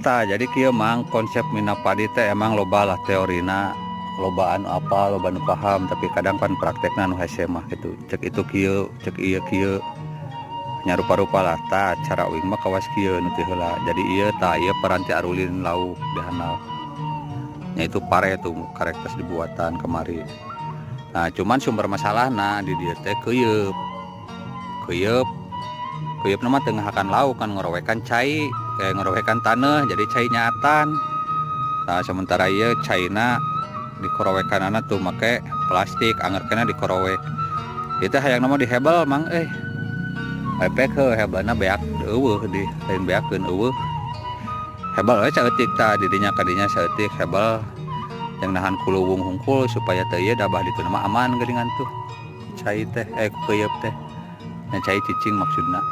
Tah, jadi kieu, Mang, konsep mina padi teh emang loba lah teorina, loba anu apa, loba anu paham, tapi kadang pan praktekna nu hese mah gitu. Cek itu kieu, cek ieu kieu. Nya rupa-rupa lah. Tah, cara uing mah kawas kieu nu teu heula. Jadi ieu, tah, ieu peranti arulin lauk di handap. Nya itu pare tuh karek tos dibuatan kemari. Nah, cuman sumber masalahna di dieu teh keuyeup. Keuyeup. Keuyeup mah teu ngahakan lauk kan, ngorowekan cai, kayak ngorowekan taneuh, jadi cai nyaatan. Nah, sementara ieu caina dikorowekanana tuh make plastik, anger keneh dikorowek. Itu hayang mah dihebel, Mang, euy. Efek heuh hebelna beak euweuh, di lain beakeun, euweuh. Hebel we saeutik tah didinya kadinya saeutik hebel yang nahan kuluwung hungkul supaya teu ieu, da bah ditu mah aman geuningan tuh. Cai teh, eh, keuyeup teh. Nya cai cicing maksudna.